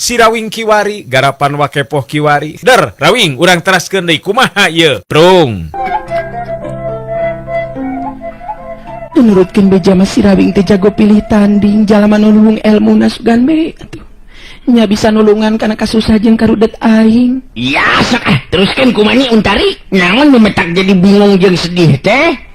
Si Rawing kiwari garapan Wakepoh kiwari. Der, Rawing, urang teraskeun deui kumaha ieu? Prung. Nurutkeun beja mah si Rawing teh jago pilih tanding jalma nu luhung elmuna sugan be atuh. Nya bisa nulungan kana kasusah jeung karudet aing. Ya sok ah, teruskeun kumaha Untari? Naon nu metak jadi bingung jeung sedih teh?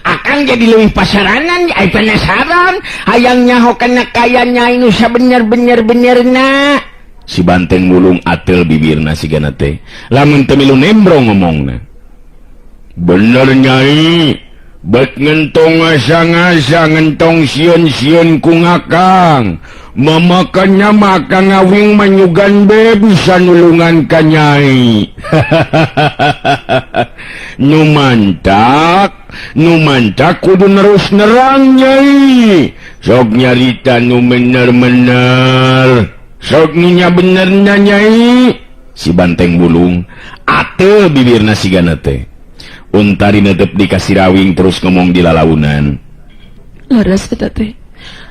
Akang jadi leuwih pasaranan, ai penasaran, hayang nyaho kana kaya nyai nu sabener-bener benerna. Si banteng mulung atel bibirna sigana teh. Lamun teu milu nembrong ngomongna. Bener nyai, bet ngentong ngasa-ngasa ngentong sieun-sieun ku ngakang. Mamakannya maka ngawing manyugan be bisa nulungan ka nyai. Nu mantak kudu nerus nerang nyai. Sok nyarita nu bener-bener. Sok nya benernya nyai. Si banteng bulung ate bibirna sigana teh. Untari netep di Kasirawing terus ngomong di lalaunan. Leres eta teh.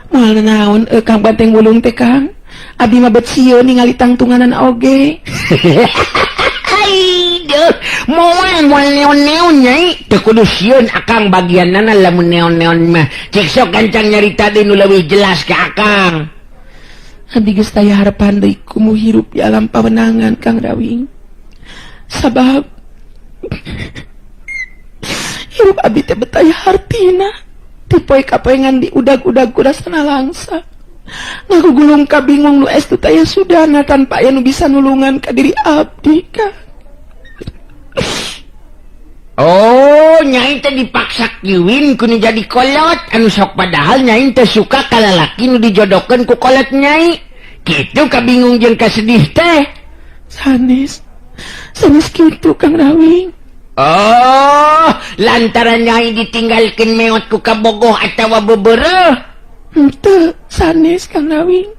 Moal naon Kang Banteng Bulung teh Kang. Abdi mah bet sieun ningali tangtunganan oge. Aduh, moal moal neon-neon nyai. Teu kudu sieun akang bagianana lamun neon-neon mah. Cek sok gancang nyarita deui nu leuwih jelas ka akang. Abdi geus taya harapan deui kumu hirup di alam pawenangan Kang Rawing. Sabab hirup abdi teh betaya hartina. Ti poe ka poe ngan diudag-udag ku rasana langsa. Ngagugulung ka bingung nu estu taya sudana tanpa aya nu bisa nulungan ka diri abdi Kang. Oh, nyai teh dipaksa kiwin ku nu jadi kolot anu sok padahal nyai teh suka ka lalaki nu dijodohkeun ku kolot nyai. Kitu kabingung jeung kasedih teh. Sanes. Sanes kitu Kang Rawing. Oh, lantaran nyai ditinggalkeun meot ku kabogoh atawa bebereuh. Henteu, sanes Kang Rawing.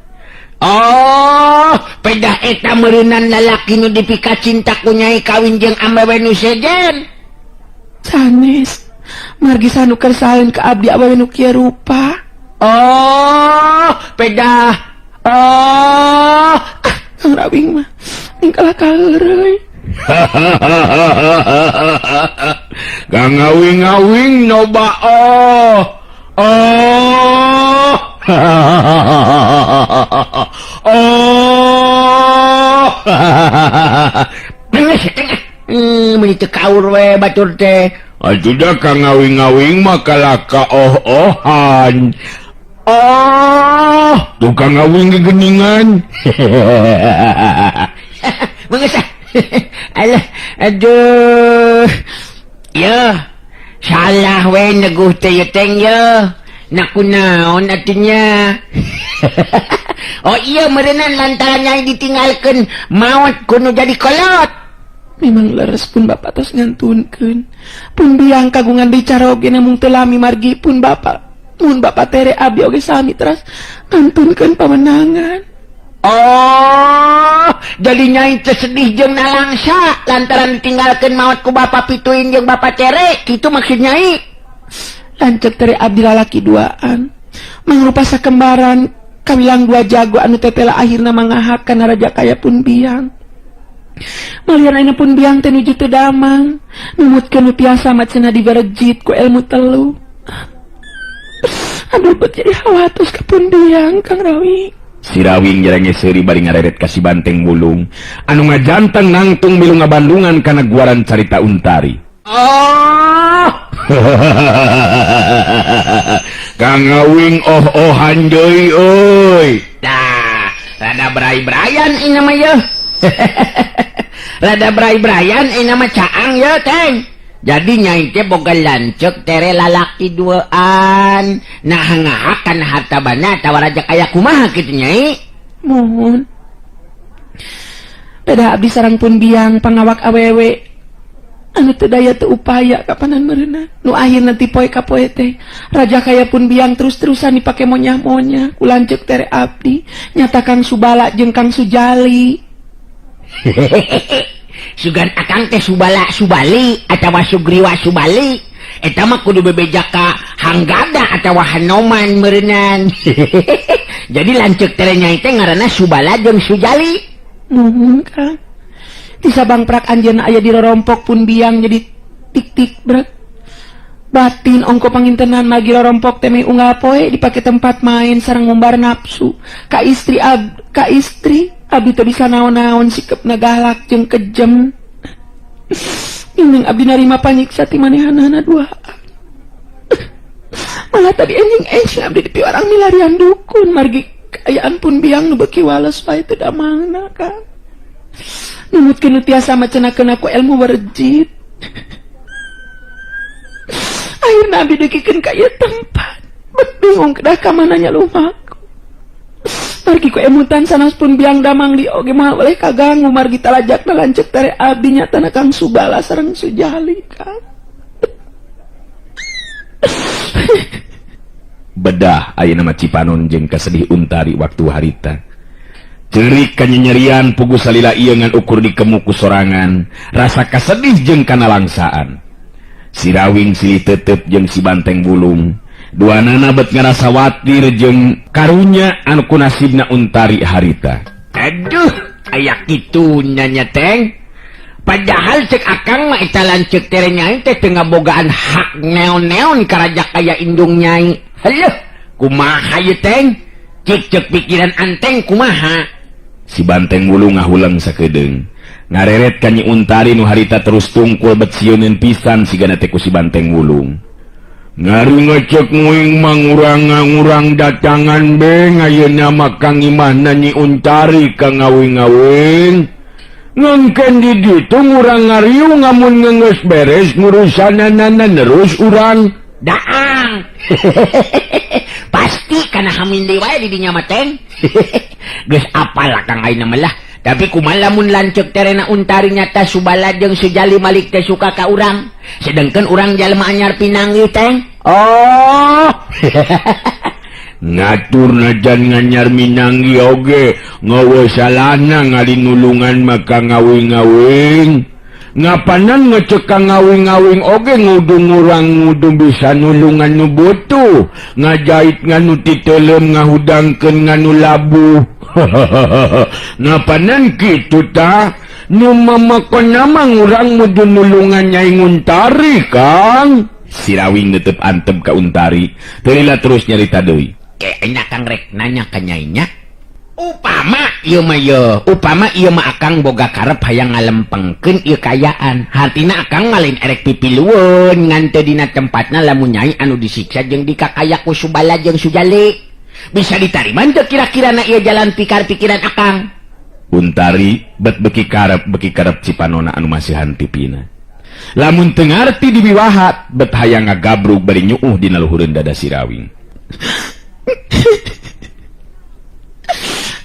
Oh, pedah eta meureunan lalaki nu dipika cinta ku nyai kawin jeung awewe nu sejen. Sanes. Margi sanu kersaeun ka abdi awewe nu kieu rupa. Oh, pedah. Oh, ah, Kang Rawing mah ningkalah kaheureuy. Kang ngawing-ngawing noba oh. Oh. Oh. Meuni teu kaur we batur teh. Atuh da Kang ngawing-ngawing mah kalaka oh-ohan. Oh, tukang ngawing gegeningan. Mengesah. Alah, aduh. Ya, salah we neguh teh ye teng ye. Nak kunaon atunya. Oh iya meureunan lantaran nyai ditinggalkeun maot kudu jadi kolot. Memang leres pun bapak tos ngantunkeun. Pun biang kagungan bicara oge namung teu lami margi pun bapak. Mun bapak tere abdi oge sami teras ngantunkeun pamenangan. Oh, jadi nyai teh sedih jeung nalangsa lantaran ditinggalkeun maot ku bapak pituin jeung bapak tere, kitu maksud nyai. Lanceuk tere abdi lalaki duaan. Mangrupa sakembaran kawilang dua jago anu tetela akhirna mangahak kana raja kaya pun biang. Malian ayeuna pun biang teh nuju teu damang, numutkeun nu tiasa mah cenah diberejit ku ilmu telu. Aduh, bet jadi hawatos ka pun biang Kang Rawi. Si Rawing jerenge seuri bari ngareret ka si Banteng Bulung anu ngajanteng nangtung milu ngabandungan kana guaran carita Untari. Oh. Kang Ngawing oh-ohan deui euy. Dah, rada berai-berayan ini mah ye. Rada berai-berayan ini mah caang ye teng. Jadi nyai teh boga lanceuk tere lalaki duaan. Nah ngahakan harta bana atawa raja kaya kumaha kitu nyai? Mohon. Beda abdi sareng pun biang pangawak awewe. Anu teu daya teu upaya kapanan meureunna. Nu akhirna ti poe ka poe teh raja kaya pun biang terus-terusan dipake monyah-monyah ku lanceuk tere abdi. Nyata Kang Subala jeung Kang Sujali. Sugan akang teh Subala Subali atawa Sugriwa Subali. Eta mah kudu bebeja ka Hanggada atawa Hanoman meureunnan. Jadi lanceuk tere Nyai teh ngaranna Subala jeung Sujali. Nuhun Kang. Ti Sabang prak anjeunna aya di rorompok pun biang jadi tik-tik berat. Batin ongko pangintenan magi rorompok teh unggal poe dipake tempat main sareng ngumbar nafsu. Ka istri abdi teu bisa naon-naon sikepna galak jeung kejem. Indung abdi narima panyiksa ti manehanana dua. Malah tadi enjing-enjing abdi dipiwarang milarian dukun margi kaayaan pun biang nu beuki wales wae teu damangna Kang. Numutkeun nu tiasa macenakeun ku ilmu werjit. Akhirna abdi dugikeun ka ieu tempat. Bet bingung kedah ka mana nya lumaku. Margi ku emutan sanes pun biang damang di oge moal boleh kaganggu margi talajakna lanceuk tere abdi nyatana Kang Subala sareng Sujali Kang. Bedah ayeuna mah Cipanon jeung kasedih Untari waktu harita. Ceurik kanyanyerian pugu salila ieu ngan ukur dikemu ku sorangan, rasa kasedih jeung kanalangsaan. Si Rawing silih tetep jeung si Banteng Bulung. Duanana bet ngarasa watir jeung karunya anu ku nasibna Untari harita. Aduh, aya kitu nya Teng. Padahal cek akang mah eta lanceuk tere Nyai teh teu ngabogaan hak neon-neon ka raja kaya indung Nyai. Heuh, kumaha ieu Teng? Cik cek pikiran anteng kumaha? Si Banteng Bulung ngahuleng sakedeung. Ngareret ka Nyi Untari nu harita terus tungkul bet sieuneun pisan sigana teh ku si Banteng Bulung. Ngaru ngecek nguing mangurang-ngurang datangan be ayeuna mah kang imahna Nyi Untari ka ngawing-ngawing. Ngengken di ditu ngurang ngariung ngamun ngeungeus beres ngurusanana nerus urang daang. Pasti kana hamin deui wae di dinya mah Teng. Geus apal Kang ayeuna mah lah. Tapi kumaha lamun lanceuk terena Untari nyata Subala jeung Sujali Malik teh suka ka urang. Sedengkeun urang jalma anyar pinanggih Teng. Oh. Ngatur najan nganyar minanggi oge ngawe salahna ngalinulungan maka ngawing-ngawing. Ngapanan ngecek ka ngawing-ngawing oge ngudung urang ngudung bisa nulungan nu butuh, ngajait nganu titelem ngahudangkeun nganu labuh. Ngapanan kitu tah? Nu mamakon mah urang mudu nulungan Nyai Untari Kang. Si Rawing netep antep ka Untari, teu lila terus nyarita deui. Kayaknya Kang rek nanya ka nyainya. Upama ieu mah ye, upama ieu mah akang boga karep hayang ngalempengkeun ieu kayaan. Hartina akang mah lain erek pipilueun ngan teu dina tempatna lamun nyai anu disiksa jeung dikakaya ku Subala jeung Sujali. Bisa ditarima teu kira-kira na ieu jalan pikar-pikiran akang? Untari bet beki karep Cipanona anu masihan tipina. Lamun teu ngarti diwiwahat bet hayang ngagabrug bari nyuuh dina luhureun dada si Rawing.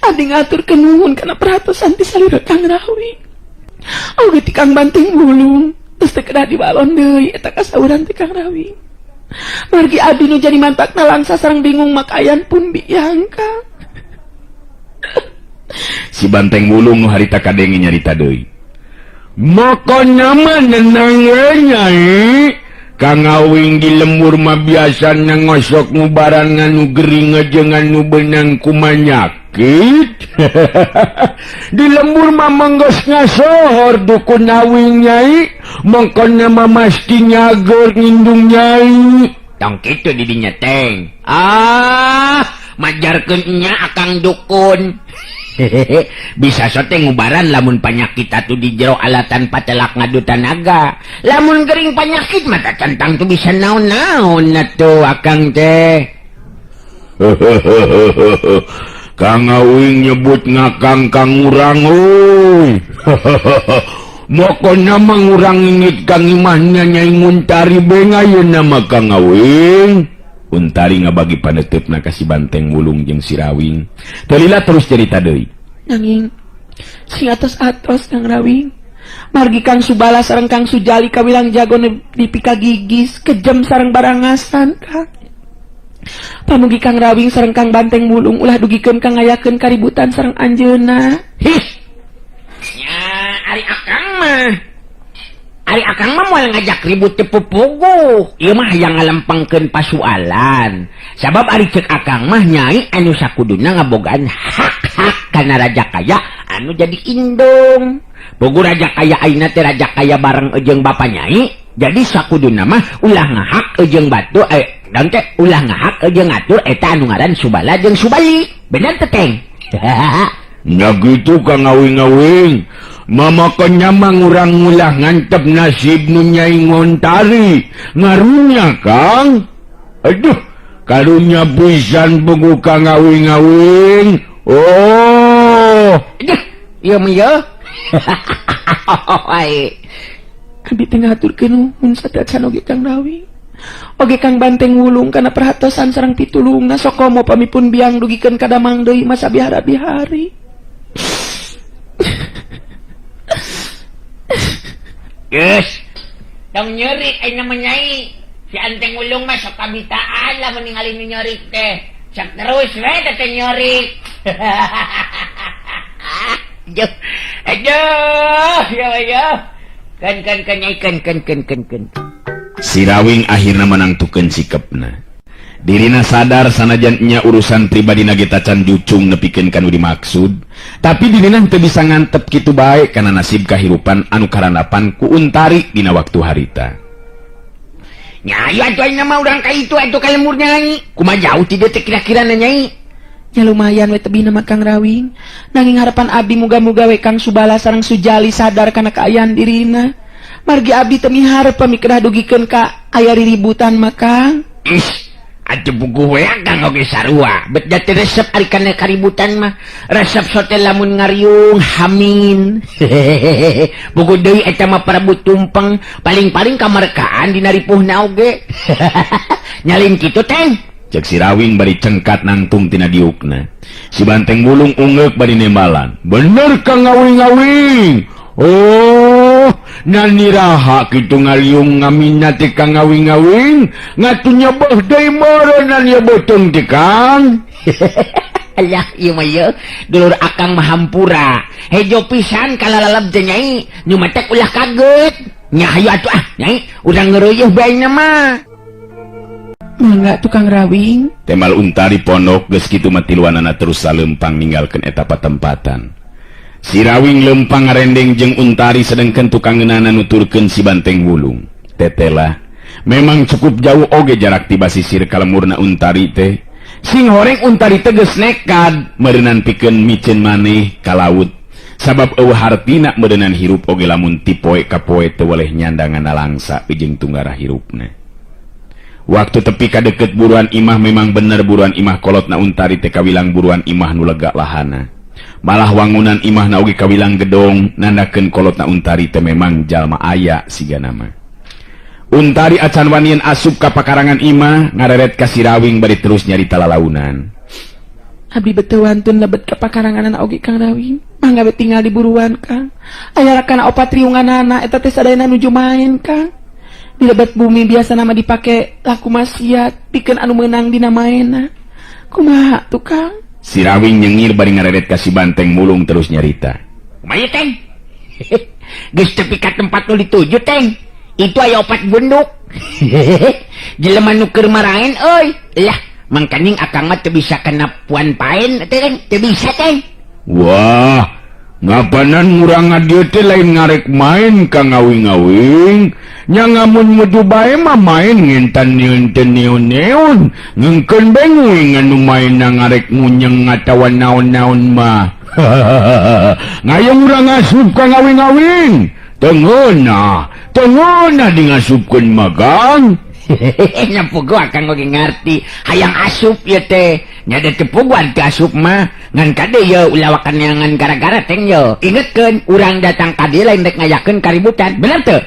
Abdi ngaturkeun nuhun kana perhatosan ti salira Kang Rawing. Oge ti Kang Banteng Bulung, terus teu kedah dibalon deui eta kasauran ti Kang Rawing. Margi abdi nu jadi mantakna langsa sareng bingung makayan pun biang Kang. Si Banteng Bulung nu harita kadenge nyarita deui. Makanya mah nenang we Nyai. Kang Awing di lembur mah biasana ngosok ngubaran nganu gering jeung nganu beunang kumanyakit. Di lembur mah menggeus ngasohor dukun Awing Nyai, mangkana mah masti nyager ngindung Nyai. Tong kitu di dinya Teng. Ah, majarkeun nya akang dukun. Bisa sote ngubaran lamun panyakit atuh di jero alatan patelak ngadu tanaga. Lamun gering panyakit mah tentang tuh bisa naon-naon atuh akang teh. Kang Awing nyebut ngakang kang urang euy. Mokona mah ngurang ingit kang imahna Nyai Untari be ayeuna mah Kang Awing. Untari ngabagi paneuteup ka si Banteng Bulung jeung si Rawing. Teu lila terus cerita deui. Nanging sing atos-atos Kang Rawing. Margi Kang Subala sareng Kang Sujali kawilang jago dipika gigis kejem sareng barangasan Kang. Pamugi Kang Rawing sareng Kang Banteng Bulung ulah dugikeun kang ngayakeun kaributan sareng anjeunna. Hih. Nya ari akang mah. Ari akang mah moal ngajak ribut teu pupuguh. Ieu mah hayang ngalempengkeun pasualan. Sabab ari ceuk akang mah nyai anu sakuduna ngabogaan hak-hak kana raja kaya anu jadi indung. Puguh raja kaya ayeuna teh raja kaya bareng jeung bapa nyai. Jadi sakuduna mah ulah ngahak jeung batu dan teh ulah ngahak jeung ngatur eta anu ngaran Subala jeung Subali. Bener teh Teng? Nya kitu Kang Awing-awing. Mamakonnya mangurang ulah ngantep nasib nu Nyai Ngontari. Ngarunya Kang. Aduh, karunya pisan puguh Kang Awing-awing. Oh. Aduh, ieu mah ieu. Abi teh ngaturkeun nuhun satacan oge Kang Rawing. Oge Kang Banteng Wulung kana perhatosan sareng pitulungna sokomo pamipun biang dugikeun ka damang deui masa bihara-bihari. Geus. Tong nyeri ayeuna mah nyai. Si Anteng Wulung mah sok kabitaan lah ningali nu nyeri teh. Sok terus we teh nyeri. Aduh. Aduh, ya ya. Kan kan kan nyai kan kan kan kan kan. Si Rawing akhirna menangtukeun sikepna. Dirina sadar sanajan nya urusan pribadi nage tacan jucung nepikeun ka nu dimaksud, tapi dirina teu bisa ngantep kitu bae kana nasib kahirupan anu karandapan ku Untari dina waktu harita. Nya aya atuh ayeuna mah urang ka itu atuh ka lembur nyai. Kumaha jauh ti dieu teh kira-kira na nyai? Nya lumayan we tebih nama Kang Rawing. Nanging harapan abdi muga-muga we Kang Subala sareng Sujali sadar kana kaayaan dirina. Margi abdi teu miharep pami kedah dugikeun ka aya riributan mah Kang. Ih, atuh puguh we Kang oge sarua. Bet da teu resep ari kana kaributan mah. Resep sote lamun ngariung hamin. Puguh deui eta mah Prabu Tumpeng, paling-paling kamarkaan dina ripuhna oge. Nyalin kitu teh. Cek si Rawing bari cengkat nangtung tina diukna. Si Banteng Wulung ungeuk bari nembalan. Bener Kang Awing-awing. Oh, naniraha kitu ngaliung ngamina teh Kang Awing-awing, ngatu nyeboh deui meureunnan ye beuteung teh Kang. Alah, ieu mah ieu dulur akang mah hampura. Hejo pisan kalalalab teh nyai, nu matak ulah kaget. Nya hayu atuh ah, nyai, urang ngeureuyeun bae mah. Mangga tukang Rawing. Temal Untari pondok geus kitu mah tiluanana terus salempang ninggalkeun eta patempatan. Si Rawing lempang ngarendeng jeung Untari sedengkeun tukang ngeunana nuturkeun si Banteng Wulung. Tetelah, memang cukup jauh oge jarak ti basisir ka lemurna Untari teh. Sing horeng Untari teh geus nekad meureunan pikeun miceun maneh ka laut. Sabab eueuh hartina meureunan hirup oge lamun ti poe ka poe teu weleh nyandangan nalangsa jeung tunggara hirupna. Waktu tepi ka deket buruan imah memang bener buruan imah kolotna Untari teh kawilang buruan imah nu lega lahana. Malah wangunan imahna oge kawilang gedong nandakeun kolotna Untari teh memang jalma aya sigana mah. Untari acan wanian asup ka pakarangan imah ngareret ka si Rawing bari terus nyarita lalaunan. Abdi beteu wantun lebet ka pakaranganana oge Kang Rawing. Mangga we tinggal di buruan Kang. Aya kana opat riunganana eta teh sadayana nuju maen Kang. Di lebet bumi biasa nama dipake laku maksiat pikeun anu meunang dina maena. Kumaha tuh Kang? Si Rawing nyengir bari ngareret ka si Banteng Mulung terus nyarita. Kumaha Teng? Geus tepi ka tempat nu dituju Teng. Itu aya opat gunduk. Jelema nu keur maraen euy. Lah, mangkaning akang mah teu bisa kana puan paen teh Teng, teu bisa Teng. Wah, ngapanan urang ngadieu teh lain ngarek main Kang Awing-awing. Nya ngamun mudu bae mah main ngintan nieun teu neun-neun. Ngeungkeun bae nguing anu maenna ngarek ngunyeng atawa naon-naon mah. Ngayung urang ngasup Kang Awing-awing. Tengeunah, tengeunah di ngasupkeun mah Kang. Nya puguh akang oge ngarti hayang asup ieu teh. Nya da teu puguhan teu asup mah. Ngan kade ye ulah wakan ngan gara-gara teng ye. Ingetkeun urang datang ka dieu lain rek ngayakeun kaributan. Bener teu?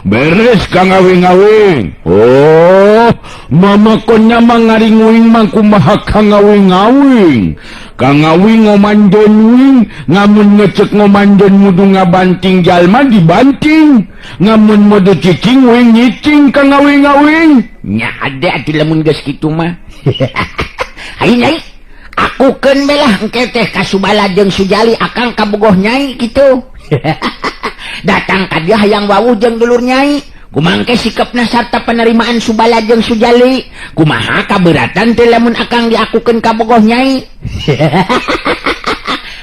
Beres Kang Awing-awing. Oh, mama konya mah ngaringuing mah kumaha Kang Awing-awing. Kang Awing ngomanjon wing, ngamun ngecek ngomanjon mudu ngabanting jalma dibanting. Ngamun mudu cicing wing nyicing Kang Awing-awing. Nya ade atuh lamun geus kitu mah. Hayu nyai, aku keun bae lah engke teh ka Subala jeung Sujali akang kabogoh nyai kitu. Datang ka dieu hayang wawuh jeung dulur Nyai. Kumangke sikapna sarta penerimaan Subala jeung Sujali. Kumaha kaberatan teh lamun akang diakukeun kabogoh Nyai.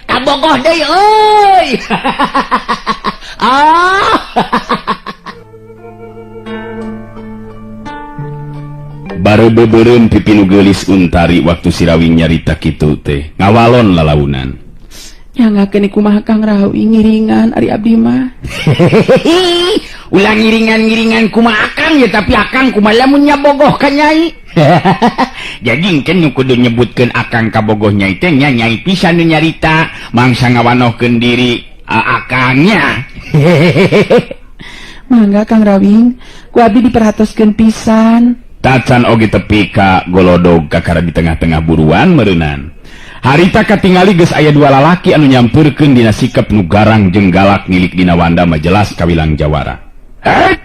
Kabogoh deui euy. Ah. Baru beubeureup pipi nu geulis Untari waktu Sirawing nyarita kitu teh ngawalon lalaunan. Nyangakeun kumaha Kang Rawing ngiringan ari abdi mah. Ulah ngiringan-ngiringan kumaha akang ya, tapi akang kumaha lamun nyabogoh ka Nyai. Jadi engke nu kudu nyebutkeun akang kabogoh Nyai teh nya Nyai pisan nu nyarita mangsa ngawanohkeun diri akangnya. Mangga Kang Rawing, ku abdi diperhatoskeun pisan. Tacan oge tepi ka golodog kakara di tengah-tengah buruan meureunan. Harita katingali geus aya dua lalaki anu nyampeurkeun dina sikap nu garang jeung galak ngilik dina wanda mah jelas kawilang jawara. Heh,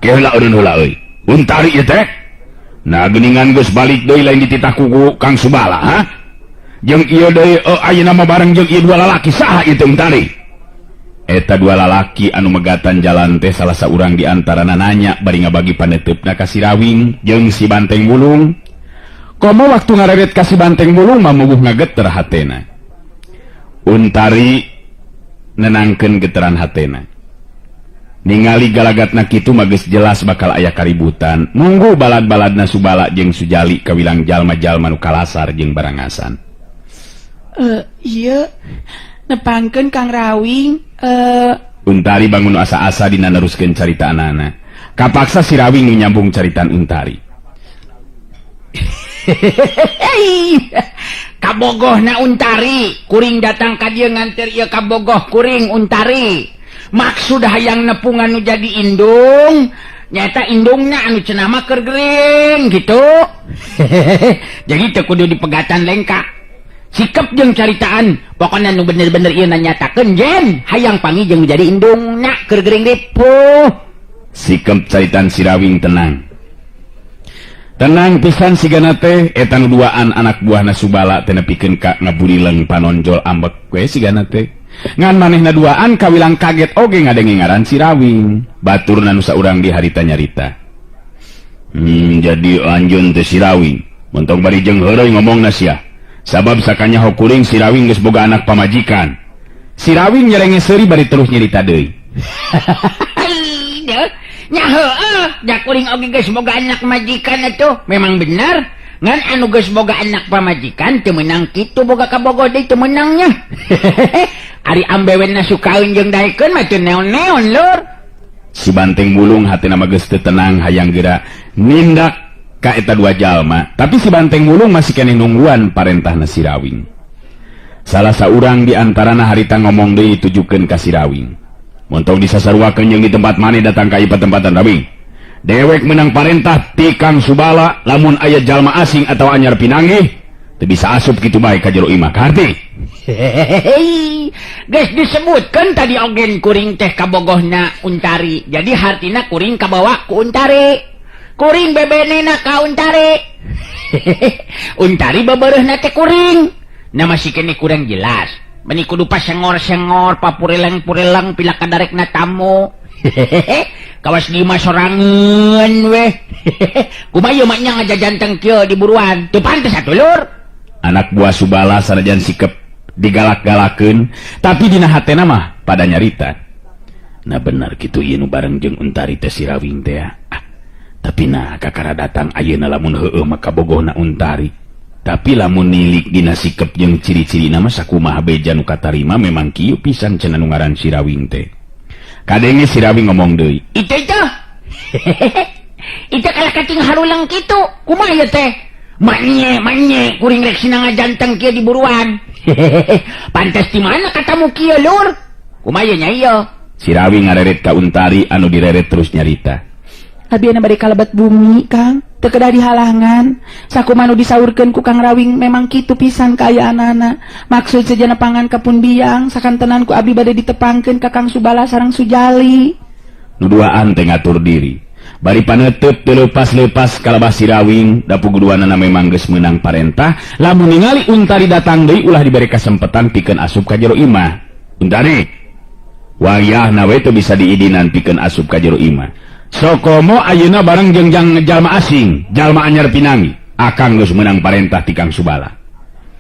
keheula eureun heula euy. Untari ieu teh. Nah geuningan geus balik deui lain dititah ku Kang Subala, ha? Jeung ieu deui ayeuna mah bareng jeung ieu dua lalaki saha ieu teh Untari? Eta dua lalaki anu megatan jalan teh salah saurang di antarana nanya bari ngabagi paneuteup ka si Rawing jeung si Banteng Bulung. Komo waktu ngareret ka si Banteng Bulung mah mubuh ngageter hatena. Untari nenangkeun geteran hatena. Ningali galagatna kitu mah geus jelas bakal aya kaributan. Nunggu balad-baladna Subala jeung Sujali kawilang jalma-jalma nu kalasar jeung barangasan. Ieu nepangkeun Kang Rawing. Untari bangun asa-asa dina neruskeun caritaanana. Kapaksa si Rawing nu nyambung caritaan Untari. Kabogohna Untari, kuring datang ka dieu nganter ieu kabogoh kuring Untari. Maksud hayang nepungan nu jadi indung, nyata indungna anu cenah mah keur gering gitu. Jadi teu kudu dipegatan lengka. Sikap jeung caritaan, pokona nu bener-bener ieu nanyatakeun jen hayang pangi jeung jadi indungna keur gering ripuh. Sikap caritaan si Rawing tenang. Tenang pisan sigana teh eta nu duaan anak buahna Subala teh nepikeun ka ngaburileng panonjol ambek we sigana teh. Ngan manehna duaan kawilang kaget oge ngadenge ngaran si Rawing. Baturna nu saurang di harita nyarita. Jadi anjeun teh si Rawing. Montong bari jeung heureuy ngomongna sia. Sabab sakanyaho kuring si Rawing geus boga anak pamajikan. Si Rawing nyerenge seuri bari terus nyerita deui. Nya heueuh, da kuring oge geus boga anak majikan atuh. Memang bener. Ngan anu geus boga anak pamajikan teu meunang kitu boga kabogoh deui teu meunangnya. Ari ambewenna sukaeun jeung daekeun mah teu neon-neon lur. Si Banteng Bulung hatina mah geus teu tenang hayang geura nindak ka eta dua jalma, tapi si Banteng Bulung masih keneh nungguan parentahna si Rawing. Salah saurang di antarana harita ngomong deui ditujukeun ka si Rawing. Montong disasaruakeun jeung di tempat maneh datang ka ieu patempatan Rawing. Dewek menang parentah ti Kang Subala lamun aya jalma asing atawa anyar pinanggih teu bisa asup kitu bae ka jero imah kaharti. Geus disebutkeun tadi ogen kuring teh kabogohna Untari. Jadi hartina kuring kabawa ku Untari. Kuring bebenena ka Untari. Untari bebereuhna teh kuring. Nah masih kene kurang jelas. Meni kudu pasengor-sengor, papureleng-pureleng pila kadarekna tamu. Kawas lima sorangan weh. Kumaha ieu mah nya ngajajanteng kieu di buruan. Teu pantes atuh lur. Anak buah Subala sanajan sikep digalak-galakeun, tapi dina hatena mah pada nyarita. Nah bener kitu ieu nu bareng jeung Untari teh si Rawing teh. Ah, tapi nah kakara datang ayeuna lamun heueuh mah kabogohna Untari. Tapi lamun nilik dina sikep jeung ciri-cirina mah sakumaha beja nu katarima memang kieu pisan cenah nu ngaran si Rawing teh. Kadenge si Rawing ngomong deui. Itu itu. Itu kalah kacing harulang kitu. Kumaha ieu teh? Manye manye kuring rek sina ngajanteng kieu di buruan. Pantes di mana katamu kieu lur? Kumaha ieu nya ieu? Si Rawing ngareret ka Untari anu direret terus nyarita. Abdi bade kalebet bumi Kang, teu kedah dihalangan. Sakumaha nu disaurkeun ku Kang Rawing memang kitu pisan kaayaanana. Maksud sejana pangan ka pun biang, sakantenan ku abdi bade ditepangkeun ka Kang Subala sareng Sujali. Nu duaan teh ngatur diri. Bari paneuteut teu leupas-leupas kalabah si Rawing, da puguduanana memang geus meunang parentah, lamun ningali Untari datang deui ulah dibere kasempetan pikeun asup ka jero imah. Untari. Wayahna we teu bisa diidinan pikeun asup ka jero imah. Sokomo ayeuna bareng jeung jalma asing, jalma anyar pinangi. Akang geus meunang parentah ti Kang Subala.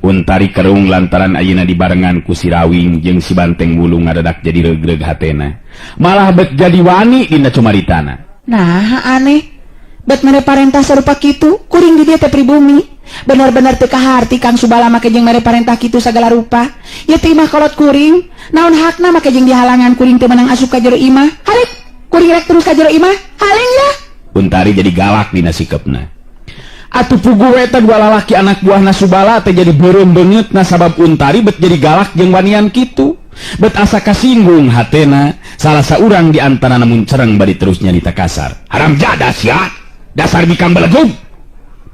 Untari kerung lantaran ayeuna dibarengan ku si Rawing jeung si Banteng Wulung ngadadak jadi regreg hatena. Malah bet jadi wani dina cumaritana. Nah, aneh. Bet mere parentah sarupa kitu, kuring di dieu teh pribumi. Bener-bener teu kaharti Kang Subala make jeung mere parentah kitu sagala rupa. Ieu teh imah kolot kuring, naon hakna make jeung dihalangan kuring teu meunang asup ka jero imah. Harik, kuring rek terus ka jero imah. Haling ya. Untari jadi galak dina sikepna. Atuh puguh eta dua lalaki anak buahna Subala teh jadi beureum beungeut na sabab Untari bet jadi galak jeung wanian kitu. Bet asa kasinggung hatena, salah saurang di antara namun cereng bari terus nyarita kasar. Haram jadah sia, dasar bikang belegug.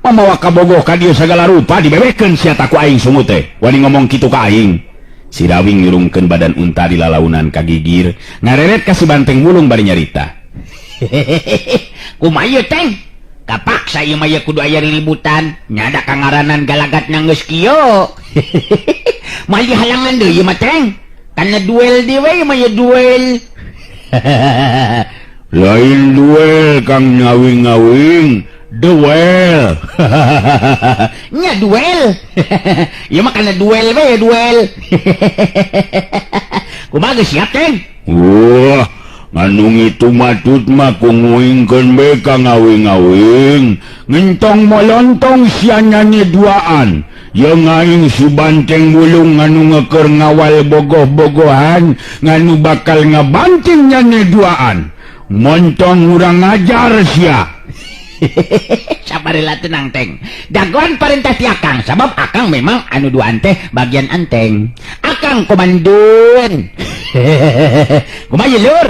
Mamawa kabogoh ka dieu sagala rupa dibebekeun sia ta ku aing sungut teh. Wani ngomong kitu ka aing. Si Rawing nyurungkeun badan Untari lalaunan ka gigir, ngareret ka si Banteng Wulung bari nyarita. Kumaha ieu teh? Kapaksa ieu mah ieu kudu aya riributan. Nya da kangaranan galagatna geus kieu. Moal dihalangan deui ieu mah teng. Kana duel deui we ieu mah ieu duel. Lain duel Kang ngawing-ngawing, duel. Nya duel. Ieu mah kana duel we duel. Kumaha geus siap teng? Wah, nganu ngitu matut mah ku nguingkeun be ka ngawing-ngawing. Ngentong molontong sia nyane duaan. Jeung aing si Banteng Wulung nganu ngeukeur ngawal bogoh-bogohan nganu bakal ngabanting nyane duaan. Montong urang ngajar sia. Sabarlah tenang teng. Dagoan parentah ti akang sabab akang memang anu duaan teh bagian anteng. Akang komandan. Kumaha lur?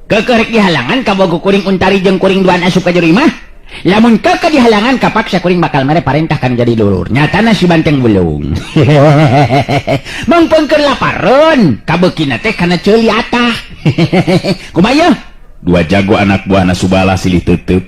Keukeuh rek dihalangan kabogoh kuring Untari jeung kuring duaan asup ka jero imah. Lamun keukeuh dihalangan kapaksa kuring bakal mere parentah kan jadi dulur. Nyatana si Banteng Wulung. Mangpengkeun lapareun, kabeukina teh kana ceuli atah. Kumaha ieu? Dua jago anak buahna Subala silih tetep.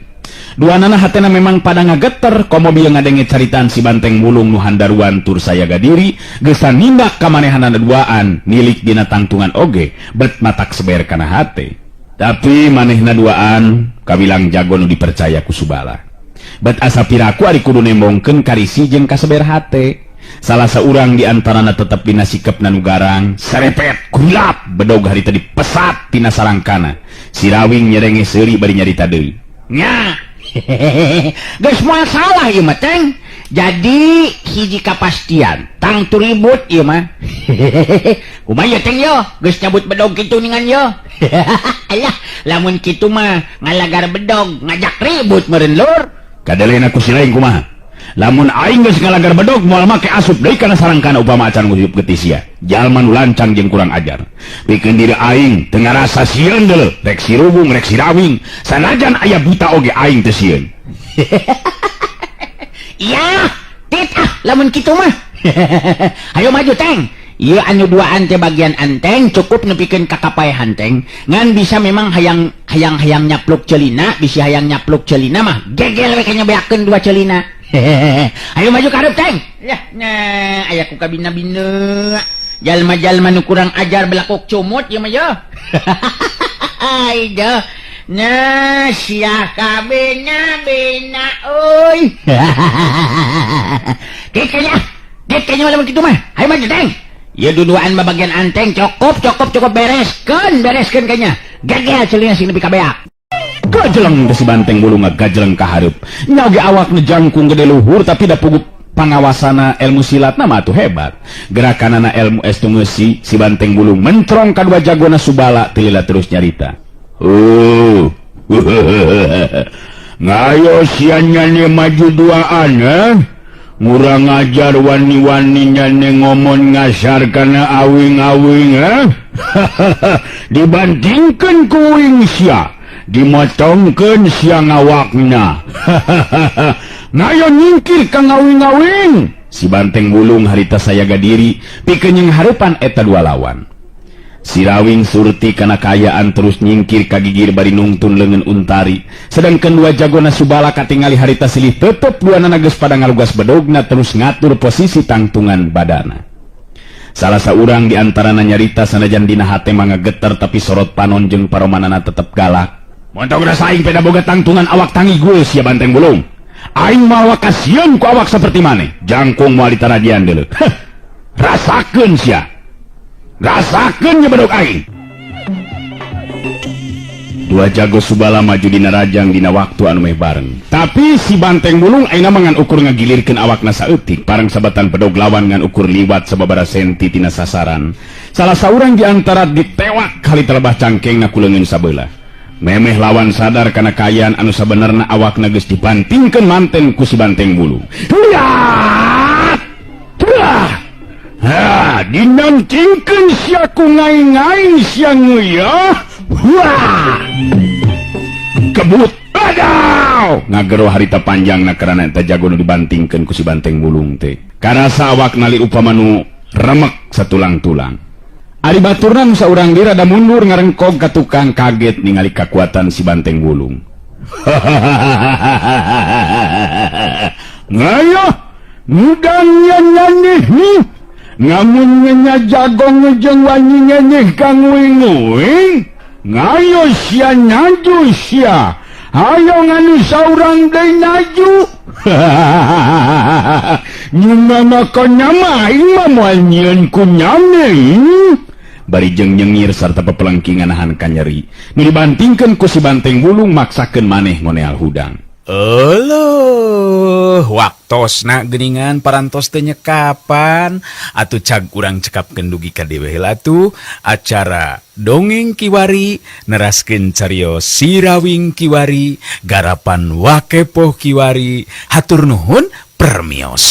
Dua nana hatena memang pada ngageter komo bieu ngadenge caritaan si Banteng Wulung nu handaruan tur sayaga diri geus nindak ka manehanana duaan nilik dina tangtungan oge bet matak seber kana hate. Tapi manehna duaan kawilang jago nu dipercaya ku Subala. Bet asa piraku ari kudu nembongkeun karisi jeung kaseber hate. Salah seorang di antarana tetep dina sikepna nu garang, serepet, kulap, bedog hari tadi pesat tina sarangkana. Si Rawing nyerenge seuri bari nyarita deui. Nya. Geus moal salah ieu mah teng. Jadi hiji kapastian, tangtu ribut ieu mah. Kumaha ieu teng yo? Geus nyabut bedog kitu ningan yo. Alah, lamun kitu mah ngalagar bedog ngajak ribut meureun lur. Kadelena ku si lain kumaha? Lamun aing geus ngalagar bedog moal make asup deui kana sarangkana upama acan ngujup getih sia. Jalma nu lancang jeung kurang ajar. Pikeun diri aing teu ngarasa sieun deuleu, rek si Rubung rek si Rawing, sanajan aya buta oge aing teu sieun. Iya, tit ah lamun kitu mah. Ayo maju teng. Ieu anu duaan teh bagian anteng cukup nepikeun ka kapaehan teng. Ngan bisa memang hayang hayang hayang nyapluk celina, bisi hayang nyapluk celina mah gegel we ka nyobeakeun dua celina. Ayo maju ka hareup teng. Yah, nah aya ku kabina-bina. Jalma-jalma nu kurang ajar belakok cumut ieu mah ye. Ai deh. Nah, sia kabina bina euy. Kekenya, kekenya lamun kitu mah. Ayo maju teng. Ya duduaan mah bagian anteng cukup cukup cukup bereskeun bereskeun kayaknya. Gegel celina sing nepi ka beak. Gajeleng si Banteng Wulung ngaгаjeleng ka hareup. Nya oge awakna jangkung gede luhur tapi da puguh pangawasana ilmu silatna mah atuh hebat. Gerakanana ilmu estu ngeusi si Banteng Wulung mentrong ka dua jagona Subala teu lila terus nyarita. Oh. Ngayo sia nyane maju duaan eh? Ngurang ajar wani-wani nyane ngomong ngasar kana awing-awing eh? Dibandingkeun ku uing sia, dimotongkeun sia ngawakna. Ngayo nyingkir ka ngawing-ngawing. Si Banteng Wulung harita sayaga diri pikeun jeung hareupan eta dua lawan. Si Rawing surti kana kaayaan terus nyingkir ka gigir bari nungtun leungeun Untari. Sedangkan dua jagona Subala katingali harita silih tetep dua nana geus pada ngalugas bedogna terus ngatur posisi tangtungan badana. Salah saurang di antarana nyarita sanajan dina hate mah ngageter, tapi sorot panon jeung paromanana tetep galak. Montong rasa aing peda boga tangtungan awak tangi gue sia, Banteng Bulung. Aing mawa kasieun ku awak seperti maneh. Jangkung moal ditaradian deuleu. Heh. Rasakeun sia. Rasakeun nya bedog aing. Dua jago Subala maju dina rajang dina waktu anu meh bareng. Tapi si Banteng Bulung ayeuna mah ngan ukur ngagilirkeun awakna saeutik, pareng sabatan bedog lawan ngan ukur liwat sababaraha senti tina sasaran. Salah saurang di antara ditewak kali telebah cangkengna ku leungeun sabelah. Memeh lawan sadar kana kaayaan anu sabenerna, awakna geus dibantingkeun manten ku si Banteng Bulung. Lihat! Wah! Ha, dinancingkeun sia ku ngai-ngai sia ngeuyeah. Wah! Kebut. Adaw! Ngagero harita panjangna karana eta jago nu dibantingkeun ku si Banteng Bulung teh. Karasa awak nali upama nu remek satulang-tulang. Ari baturna nu saurang deui rada mundur ngarengkog ka tukang, kaget ningali kakuatan si Banteng Bulung. Ngayoh, ngudang nyanyi ngamun nya jagong jeung wani nyenyeh ka nguing-nguing. Ngayo sia, naju sia. Ayo nganu saurang deui naju. Nyumama nyama aing mah moal nyieun ku nyame. Bari jeung nyengir sarta pepelengkingan nahan kanyeri. Nu dibantingkeun ku si Banteng Bulung maksakeun maneh ngoneal hudang. Euleuh, waktosna geuningan parantos teh nyekapan. Atuh cag urang cekapkeun dugi ka dieu heula tuh acara Dongeng Kiwari, neraskeun carios Sirawing Kiwari, garapan Wakepoh Kiwari. Hatur nuhun, permios.